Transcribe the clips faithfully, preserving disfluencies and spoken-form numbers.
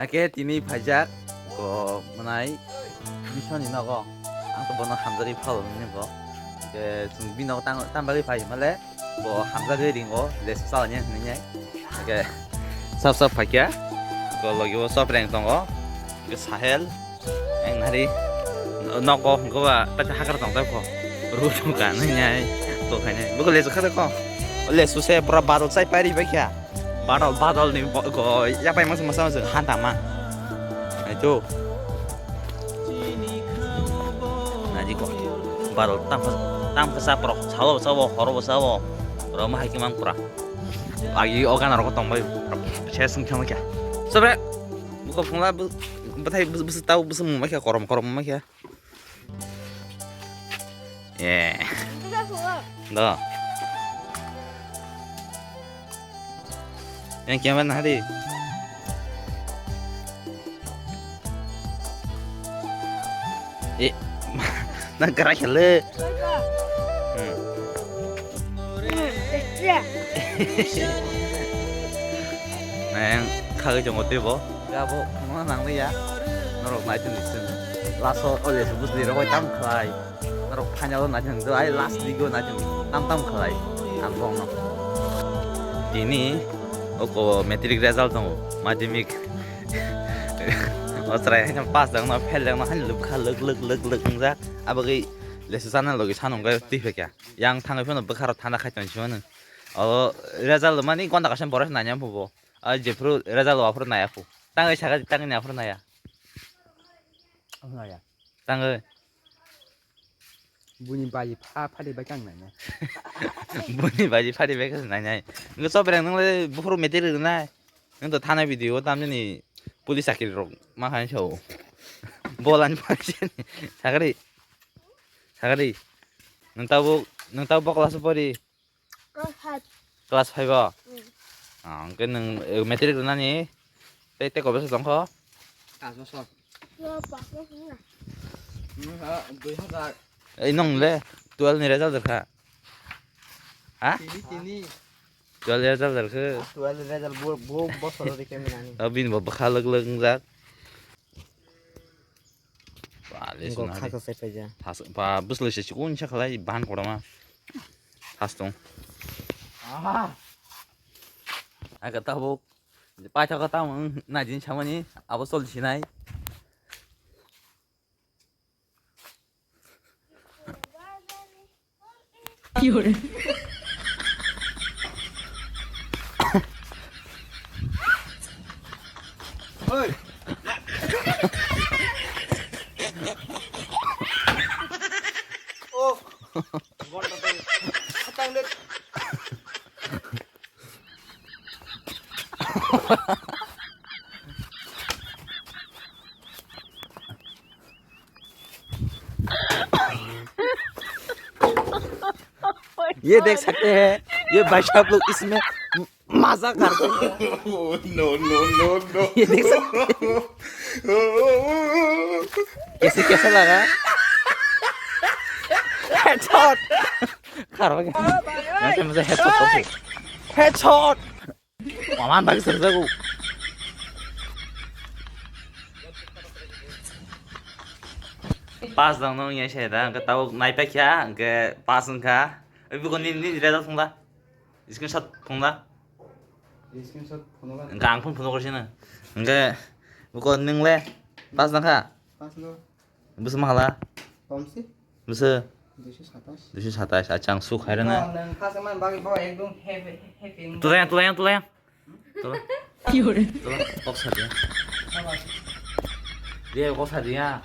Ake tini phaijak ko manai mission ni nogo. Ang to bono hamjari phalo ni nogo. Ke chwng bino tang tang bagwi phai male bo hamjagwi ringo les sal ni ni. Ke sap sap phaikya ko logi bo sop reng tongo. Ke Sahel. Ang hari nogo hwnkhe ba ta hakar tong ta kho. Ru tong ka nai nai. To khai nai. Bo les kha ko. Les se pura badal chai pari ba kya. Badal badal ni bo go ya pai mas mas mas han ta ma. Ai to. Na ji ko. Badal tam tam ka sa pro. Sawo sawo horo sawo. Ro ma hai ki mang pura. Agi o gana rok tong bai. Ses sung thang kya. Sobre. Buko phungla bwthai bwswk tau bwswk mung mai kha korom korom mung mai kha. Eh. Do. Yang kiamat nah di. Eh. Nang kerai hele. Hmm. Nang khagai jongo tebo. Gabo, ma nang ya. Norok nai tun disun. Laso, ole, bus di rokoi tam khlai. Norok final nai tun do, ai last league nai tun tam tam khlai. Ang bong no. Tini, oko matric result tongo, madhyamik. O chwrai hai pass dang no, fail dang no, hai lwk kha, lwk, lwk, lwk, lwk wngjak. Abagwi lesu sana logi sanong ga twi phekya. Yang thangwi phano bwkharo thanda khai tong sio nw. O result mani gonda kaisa boros nanya phubo. A jephru result waphru naya phu. Tangwi saka tangwi naphru naya. Naya. Tangwi. Buni baji pha phadi bai kang nanya. Buni baji phadi bai kang nanya. Ngi sobrang nang le bukhru meter nai. Nang to thana video tam ni police sakiri rok ma khan sao. Bolan phai sakari. Sakari. Nang tabo nang tabo class pori. Class five. Class five o? Hmm. Ah, hwnkhe nwng, eh, matric rwnani tei, tei kobesa tongkho? Pas bosor. Yo, pas bosor na. Hmm, ha, dui hazar. Ei, nwng le twelve ni result rwkha? Ha? Tini, tini. Twelve result rwkha? Twelve result bo, bo bosor rwkha minani. Abini bo bwkha lwk lwk wngjak. Ba, le Ingo suna kha de. Kha sai paija. Thas-, ba, bwswlwi se chikon sa khlai, bahan kotorma. Thas tong. Aha. Aga tabuk. Paithago tamo, wng, naijin samani, abo chol sinai. Oi. Oh. Tang le. ये देख सकते हैं, ये भाई साहब लोग इसमें म-, मजा करते हैं। No, no, no, no। ये देख सकते हैं। कैसे, कैसा लगा? Headshot। खराब हो गया। यहाँ से मुझे headshot करके। Headshot। Mama bagi serjago. Pas dong dong ya saya dah, engke tau naik pek ya, engke pas engka. Ibu kau ni ni reda thung dah, screenshot thung dah. Screenshot phone kan. Engke ang pun phone kau sini, engke bukan neng le, pas dong kha. Pas lo. Bwswk mahala? Komsi? Bwswk? Duiso satais. Duiso satais, achang suk hai rwna. Nang khasa man bagwi bo ekdom happy, happy. Tulayang, tulayang, tulayang. Tula. Ki hore? Tula, kok sa dia. Dia kok sa dia.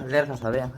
Ler ka sabe yang.